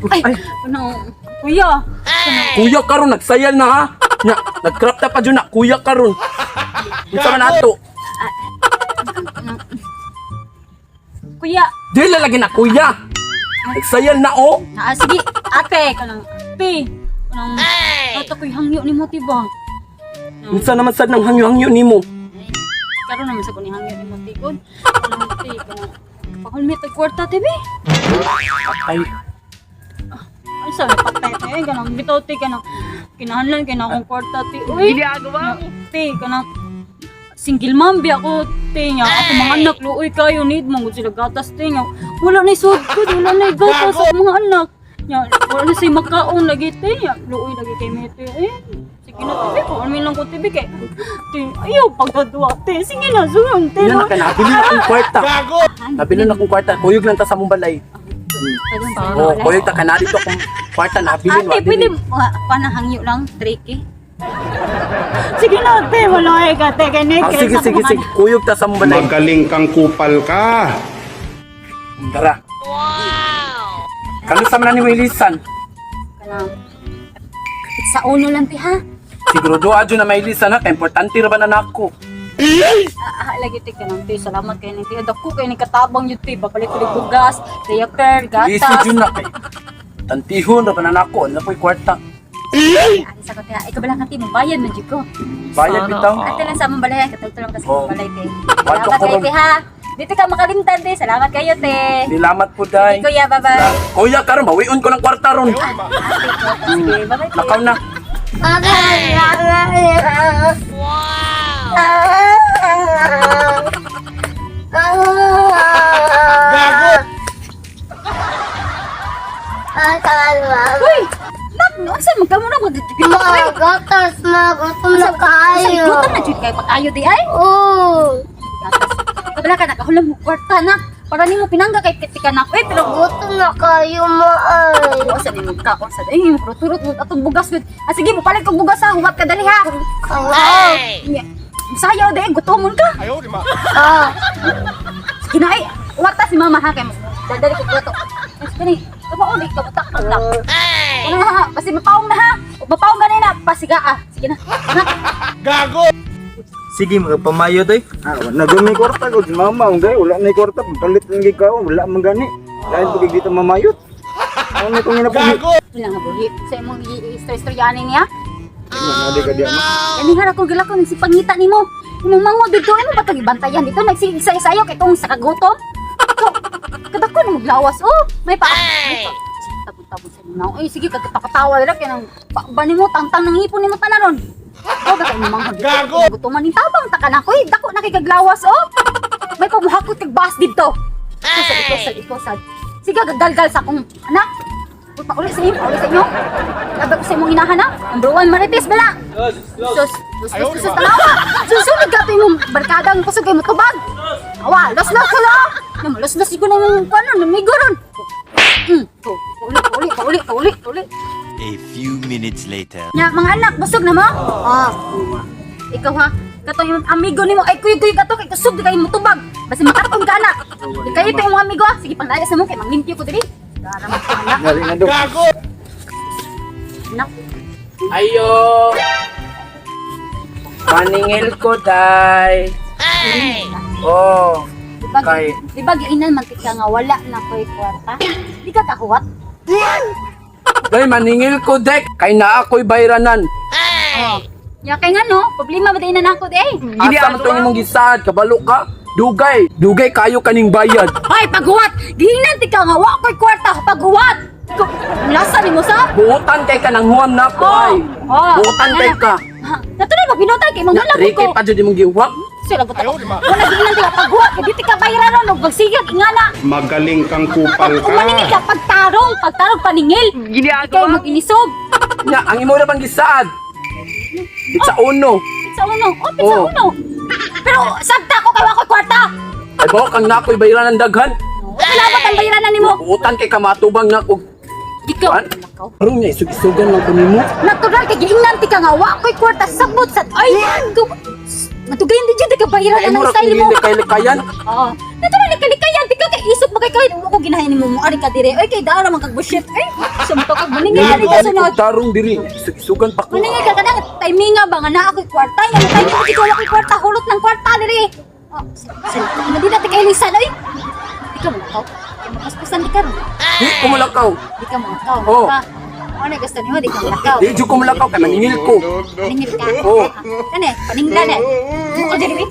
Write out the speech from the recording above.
Ay, ano, kuya. Kuya karon nagsayal na ha. Nya, nag-crop top pa jud na kuya karon. Unsa man ato? Kuya. Dili lagi na kuya. Nagsayal na oh. Ah, sige, ate, kanang ate. Kanang ato ko'y hangyo ni mo, tiba. Unsa naman sad nang hangyo-hangyo nimo? Karon naman sa kuning hangyo ni mo, tikod. Kanang ate, kanang pahulmi tag kwarta, tibi. Ay, Ay, sabi patay te, kanang bitaw te, kanang kinahanglan kay na akong kwarta te. Uy, ginagawa mo. Te, kanang single mom bi ako te nga ako mga anak luoy kayo need man gud sila gatas te nga wala na sud gud wala na gatas sa mga anak nya wala na say makaon lagi te nya luoy lagi kay me te eh sige na te ko amin lang ko te kay te ayaw pagkadwa te sige na sunod te nya na kay nabili na akong kwarta. Nabili na akong kwarta. Kuyog lang ta sa mong balay. Oh, kuyog ta kana dito akong kwarta nabili Ate, pwede panahangyo lang, tricky. Sige na, ate. Wala eh, ka, te. Kaya Ah, sige, sige, sige. Kuyog ta sa mong balay. Magaling kang kupal ka. Tara. Wow. Kalusa man na ni Wilson. Kanang, sa uno lang, te, ha? Sigurado adyo na may lisan ha, kay importante ra ba na nako. Ah, lagi, te, kanang, te. Salamat kayo ni te. Dako kayo ni katabang yun, te. Papalit ko ng bugas, diaper, Easy gatas. jud na kay. Tantihon ra ba na nako, ano po'y kwarta. Ay, sa ko, te, ha. Ikaw ba lang, te, bayad man, jud ko. Bayad bitaw. Ate lang sa among balay, katulog lang kasi Oh. balay, te. Wadto Salamat ko kayo, ron. te, ha? Dito ka makalimtan, te. Salamat kayo, te. Salamat po day. Sige, kuya, bye-bye. Kuya karon bawion ko ng kwarta ron. Sige, bye-bye, te. Lakaw na. Uy! Nak, no, asa man ka mo na magdidikit ka? Mga gatas na, gutom na kayo. Gutom na jud kay pag-ayo di ay. Oo, Gatas. Kabala ka nakahulam mo kwarta na. Para nimo pinangga kay kitika na. Uy, pero gutom na kayo maay. ko sa nimo ka sa ay mo turot mo atong bugas gud. Ah sige, mo palit kog bugas ha, huwat ka dali ha. Ay. Sayaw di gutomon ka. Ah, Sige na ay, huwat ta si mama ha kay dadali ko plato. Mas kani, kamo uli ka butak na. Ay. Ano ha, basi mapaong na ha. Ug mapaong gani na pasiga ah. Sige na. Na. Sige, magpamayo toy. Ah, wala na may kwarta ko. Si mama, ungay, wala na yung kwarta. Palit lang kay kao, wala man gani. Dahil pag dito mamayot. Ano na itong inapuhi? Wala nga buhi. Sa imong i-istorya-istoryanin niya. Ano ka di ama? Kanihan ako gila ko nagsipangita nimo. Imong mango dito imo ba tong ibantayan dito nagsisayo kay tong sa kagutom. So, kadako ni maglawas oh. May pa. May pa. Tabon-tabon sa imong. Ay sige kagkatawa dira kay nang pa nimo tangtang nang hipon nimo tanan ron. Oh, ba kay imong mango dito. Gago. Gutoman ning tabang taka na ko. Dako na kay kaglawas oh. May pamuhakot kag bas dito. Ikaw sad, ikaw sad. Sige gagalgal sa akong anak. Uy, pauli sa inyo, pauli sa inyo. Labi ko sa imong inahan ha. Number one, Marites, bala. Sus, sus, sus, sus, tanawa. Susunod ka ito imong barkadang kusog kay mutubag. Awa, los, los, los. Los, los, ko na imong paano, namigo ron. Pauli, pauli, pauli, pauli, pauli. A few minutes later. Nya, mga anak, busog na mo? ah, Ikaw ha, katong imong amigo nimo ay kuy-kuy kato kay kusog di kayo mutubag. Basta makatong ka anak. Di kayo ito imong amigo ha. Sige, panglayas na mo kay manglimpyo ko diri. Dara mo anak. Dali na daw. Anak. Ayo. Maningil ko day. Oh, Diba, Kay- di ba giinan man ka nga wala na ko'y kwarta? Di ka kahuwat? Day maningil ko dek kay naa ako'y bayranan. Oh. Ya kay nga no, problema ba din na ako di ay? Asa man tong imong gisaad kabalo ka? Dugay, dugay kayo kaning bayad. Ay, paghuwat! Giinan ti ka nga wa ko'y kwarta, paghuwat! Lasa nimo sa? Buutan kay ka nang huwam nako ay. Oh. Buutan kay ka. Ha, Natuloy ba binutan kay mong Na ko. pa jud imong gihuwam. Sila ba Wala giinan ti ka paghuwat kay di ti ka bayra ron og magsigag ingana. Magaling kang kupal Pag umani ka. ka pagtarong, pagtarong paningil. Ginagawa. Kay maginisog. Nya ang imo ra bang gisaad? Pizza uno. Pizza uno. Oh, pizza Oh. uno. Pero sabta ko kay wa ko'y kwarta. Ay ba kang nakoy bayranan daghan. Wala ba kang bayranan nimo? Buutan kay ka matubang nako. Ikaw. Kuan? Karon niya isug-isugan lang ko nimo. Natural kay giingnan ti ka nga wa ko'y kwarta sabot sa ay matugayon di jud ka bayaran Ay mo ang ra style kung mo. dili kay likayan. Oo. Natural kalikayan ti ka kay Kay isog ba kay kahit mo ko ginahin nimo mo ari ka dire. Oy, kay dara man kag bullshit. Ay, sumto kag maningil ari ka sunod. Tarong diri, isug-isugan pa ko. Maningil ka kanang timinga ba nga naa ako'y kwarta. Yang timing ko dito wala ko'y kwarta, hulot ng kwarta dire. Oh, sa na di natin kay lisan oy. Di ka mulakaw. Kay mapaspasan di ka ron. Di ko mulakaw. Di ka mulakaw. Oh. Ha? Ano gusto nimo di ka mulakaw. Di jud ko mulakaw kay maningil ko. Paningil ka. Oh. Kane, paningla na. Mo ka diri.